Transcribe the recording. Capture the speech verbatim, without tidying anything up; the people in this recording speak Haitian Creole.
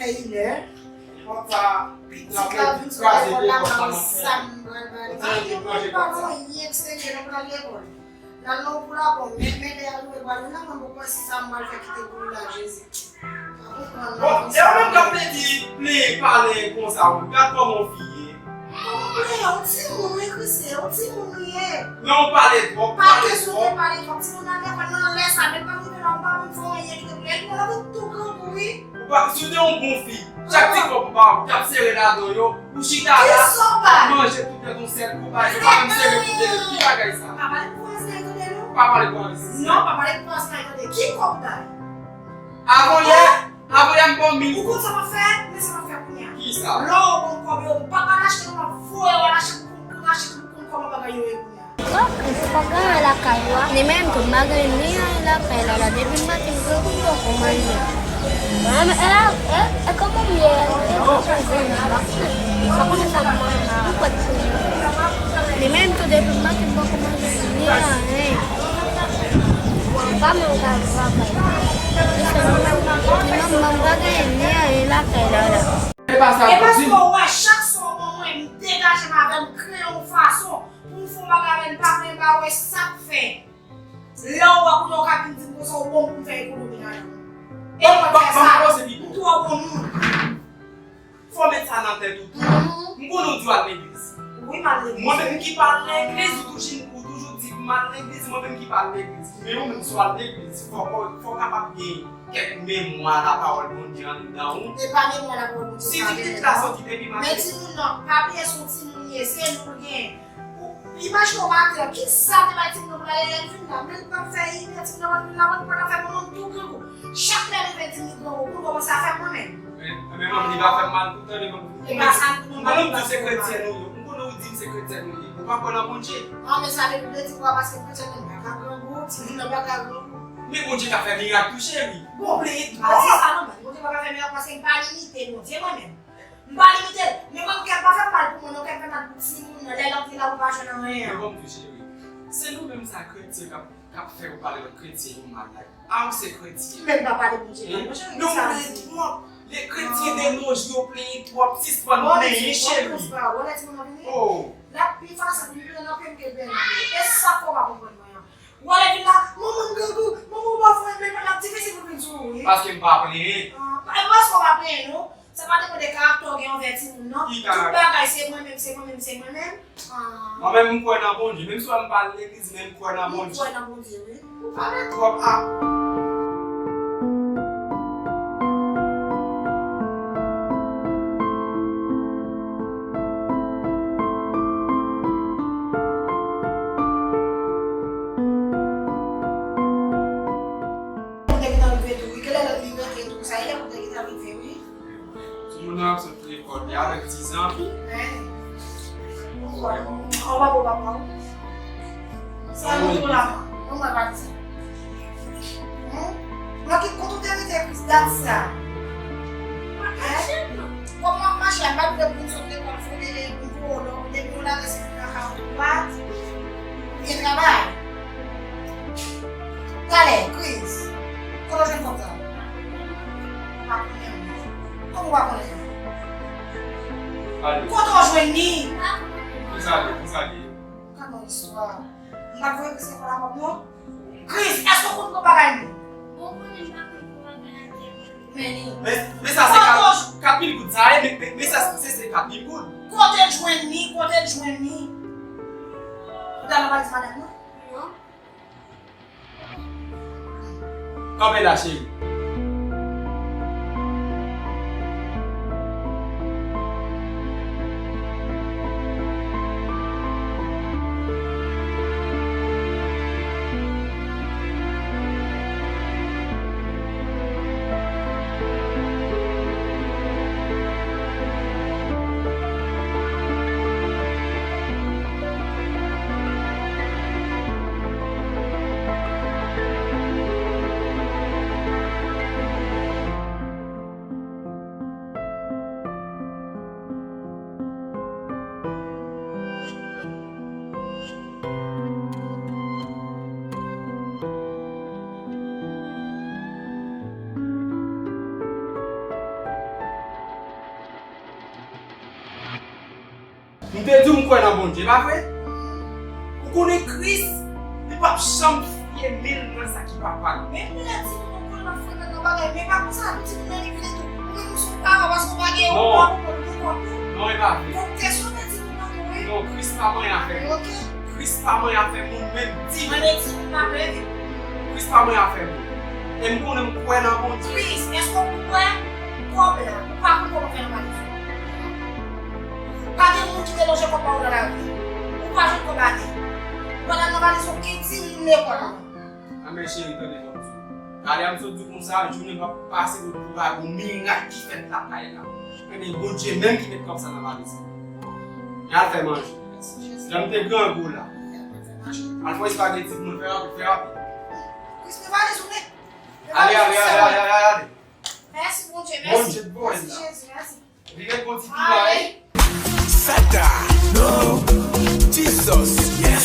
Inè. Pitit la vin sou lekòl la, pa wè sa m pral ba li. Pa gen moun pa gon yen eksterye nan pral lekòl. L al nan yon poulabò, men, men lè al rive pral vin la, mwen poko wè sa m pral fè kite pou li la, Jezi. Pa konprann. Bon, e ou menm k ap plenyen, plenyen pale konsa, wi. Gad kòman w fi ye. Kòman plenyen? Yon timoun, wi, Chrissy, yon timoun li ye. Non, w pale twòp, w pale twòp. Pa kesyon de pale twòp. Timoun nan lekòl nan lè sa, men pa rive la, m pa menm fè anyen kite pou li. Epi l ap tou grangou, wi. Ou pa, si w te yon bon fi, chak ti kòb m ba w, ou t ap sere ladan yo, ou chita la, manje tout nèt yon sèl kou, bay, ou pa menm sere pou tele. Ki bagay sa? Pa pale pou fransè, tande, non. Pa pale pou fransè. Non, pa pale pou fransè, tande. Ki kòb bay? Avan yè, avan yè m ba w mil. Ou konn sa m ap fè? Men sa m ap fè kounye a. Ki sa? Lè w ban m kòb yo, m p ap al achte, non, m ap voye w al achte pou, pou achte tout kòman bagay yo ye kounye a. Oh, Chrissy pa gen anyen lakay ou a. Ni menm tou, m pa gen anyen lakay la, la. Depi maten, m grangou, m poko manje. Mwen, e, e, e kòman m ye a? E, m pa gen anyen lakay. M pa konnen sa m manje. M kwè tou. Ni menm tou, depi maten, m poko manje ni anyen. M pa menm ka viv lakay. Ni menm, ni menm, m pa gen anyen lakay la, la. E pa sa, e paske w wè, chak swa w ban mwen, m degaje m avè l, m kreye yon fason. Pou m fè yon bagay avè l, m pa vle ba w, e sa k fè. Lè w wè kounye a w ka vin di m konsa, w bon pou m fè ekonomi ladan. E mwen fè sa, m twò bon moun. Fò w met sa nan tèt ou tou. M konnen w di w al legliz. Wi, m al legliz. Mwen menm ki pa al legliz, ou toujou, ou toujou di m al legliz, mwen menm ki pa al legliz. Men ou menm si w al legliz, fò w, fò w kapab gen kèk memwa lapawòl Bondye anndan ou. E pa memwa lapawòl Bondye. Si di tout la soti depi maten. Men timoun nan, pa bliye se yon timoun li ye, se nou l gen. Ou imajine w maten an, kisa l te bay timoun nan pou l ale lè l vin la? Men l pral fè inè, timoun nan pral vin la, mwen pral fè manman m tou grangou. Chak lè l rive di m li grangou, pou l kòmanse a fè mwen menm. Men, men manman li pa fè m mal pou tande, manman. E pa sa m di non, manman m di se kretyen nou ye. M konnen ou di m se kretyen nou ye. Ou pa kwè nan Bondye. Ah, men sa vle di pou a paske kretyen nou pa ka grangou, timoun nan pa ka grangou. Men Bondye ka fè mirak tou, cheri. Bon, men pa di sa non, Bondye pa ka fè mirak paske m pa limite Bondye mwen menm. M pa limite l. Men mwen, kè m pa fè mal pou mwen, non, kè m fè mal pou timoun nan. Lè l antre la, ou pa jwenn anyen. Men bon, tou cheri. Se nou menm sa kretyen k ap, k ap fè yo pale lòt kretyen yo mal la. A, ou se kretyen. Men m pa pale Bondye mal, non, cheri, men ou plenyen twòp. Le kretyen de nos jours yo plenyen twòp. Sispann plenyen, cheri. Oh. L ap pi fasil pou m plenyen nan peyi m ke l plenyen nan peyi. E sa k fè w pa konprann mwen an. Ou ale vin la, manman m grangou, manman w pa fè anyen, men l ap difisil pou l vin sou ou, wi. Paske m pa plenyen. Ah, e pa paske w pa plenyen, non. Sa pa depann de karaktè w gen anvè timoun, non. Tout bagay se mwen menm, se mwen menm, se mwen menm. Ah. Mwen menm, m kwè nan Bondye. Menm si w wè m pa al legliz, men m kwè nan Bondye. Ou kwè nan Bondye, wi. Ou pale twòp, ah. Kote ki ta rive tou, wi. Kilè lòt li rete tou? Sa e lè kote ki ta rive, wi. Timoun nan ap sot lekòl, li avèk dizan. Hein? Ou wè, ou pa bon papa, wi. Sa nou tou la, non, mwen pa di sa. Hein? Nan ki kote w te rete dat sa? Hein? Kòman w ap mache a? M pa vle pou m sot lekòl, fò w te, pou w lò, depi w lage se pou kaka w pa. Byen travay. Talè, Chris. Kote w jwenn kòb sa? Pa konnen mwen. Kòman w pa konnen? Kote w jwenn li? Kisa li? Kisa li? Gad yon istwa. M pa t voye Chris lekòl avè w, non? Chris, èske w konn pran bagay moun? Bon, konnen m pa konn pran bagay atè. Men li. Men, men sa se kat, kat mil goud sa ye, men, men, men sa se, se kat mil goud. Kote l jwenn li? Kote l jwenn li? Ou t al nan valiz madanm nan? Non. Kanpe la, cheri. M te di w m kwè nan Bondye, pa vre? Ou konnen Kris, li p ap janm fye men l nan sa ki pa pa l. Men lè timoun nan kwè nan fè nan bagay, men pa konsa, timoun nan li vle tou. Ou menm ou se yon paran, paske w pa gen yon Non. papa pou konn pou kont ou. Non, e pa vre. Donk, kesyon de timoun nan tou, wi. Non, Kris pa manyen afè moun. Ok. Kris pa manyen afè moun, menm di. Mande timoun nan, baby. Kris pa manyen afè moun. E m konnen m kwè nan Bondye. Kris, èske w kwè kòb la? Ou pa konn kòman fè nan bagay. Pa gen moun ki te lonje kòb ba ou nan lari. Ou pa jwenn kòb atè. Ou pa t al nan valiz ou ki di moun lekòl la. Anmè cheri, tande fò m di w. Talè a m sot di w konsa, jounen m ap pase pou pou pa gon mirak ki fèt lakay la. Ebyen, Bondye menm ki met kòb sa nan valiz la. Men al fè manje. Jan m te grangou la. Al fè espageti pou mwen, fè rapid, fè rapid. Kris, men valiz ou, men. Ale, ale, ale, ale, ale, ale. Mèsi, Bondye, mèsi. Bondye bon, mèsi, la. Jezi, mèsi. Li ret bon ti pila, wi. Satan, no, Jesus, yes.